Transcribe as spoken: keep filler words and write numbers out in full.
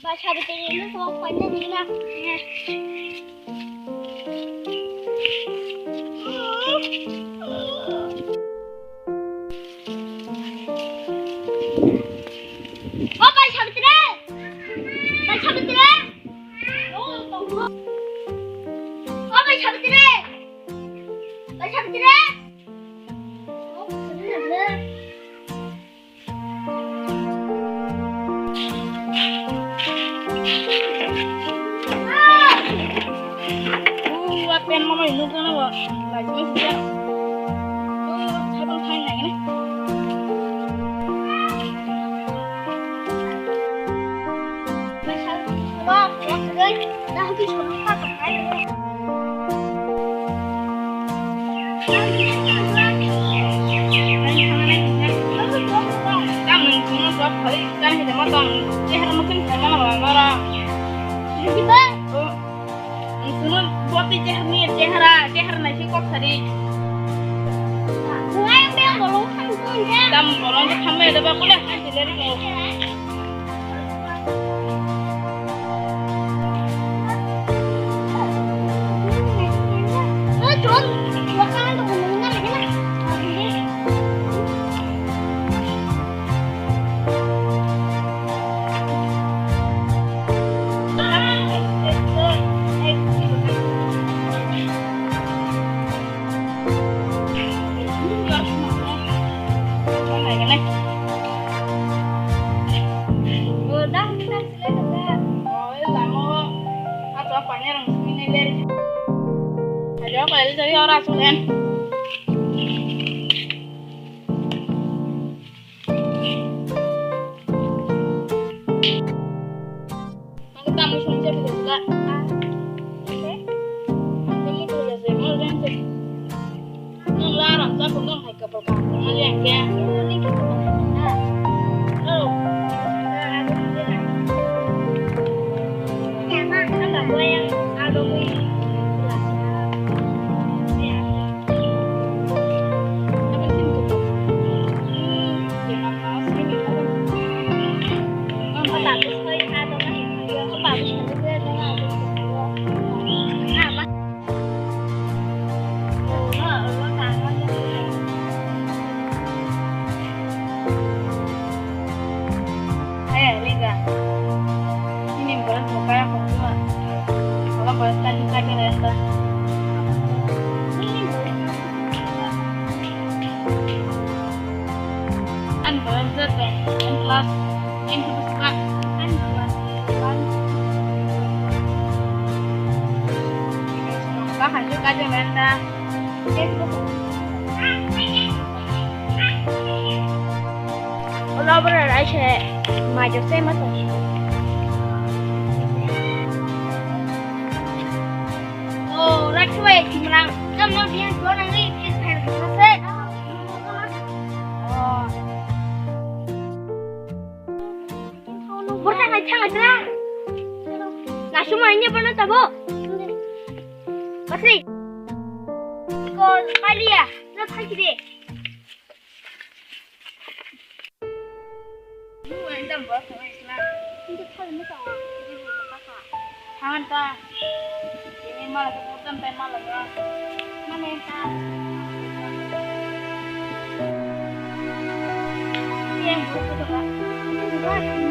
Ba Sabitri, ini kok panjang ini lah. Oh, Ba Sabitri. Ba Sabitri. Oh, Ba Sabitri. Ba Sabitri. Oh, Ba Sabitri. Ua pen mono inuk gana bo. Lagi sih ya. Tuh, sabang kain lagi nih. Wah, wah, guys. Dah habis makan, guys. Tam bolong thamle da ba kule. Ang tamo song siya pagkasla. Ang tamo pagkasla mo rin se. Nang la ram sa pung nang hai kapal ka. Ang liang kya. Oh. Ang tamo yang alo mo. Hai, Liga. Ini bulan buka ya, kok cuma. Kalau bulan tadi tadi renta. An bulan zat deh, an plus, an plus kat, an plus kat. Bahkan juga ada renta. Ulo bwrwi rai se majok se ma tong. Oh, rakhibai kimrang. Jam no biyan do nang ni kis pher se. Oh. Borsa ngai thang ngai. Na suma inya bono tabo. Patri. Ko palia. Na thaki de. Hangan ta. Ini malah kebutan teh malah ya. Mana yang ta? Ini yang buruk itu, Kak.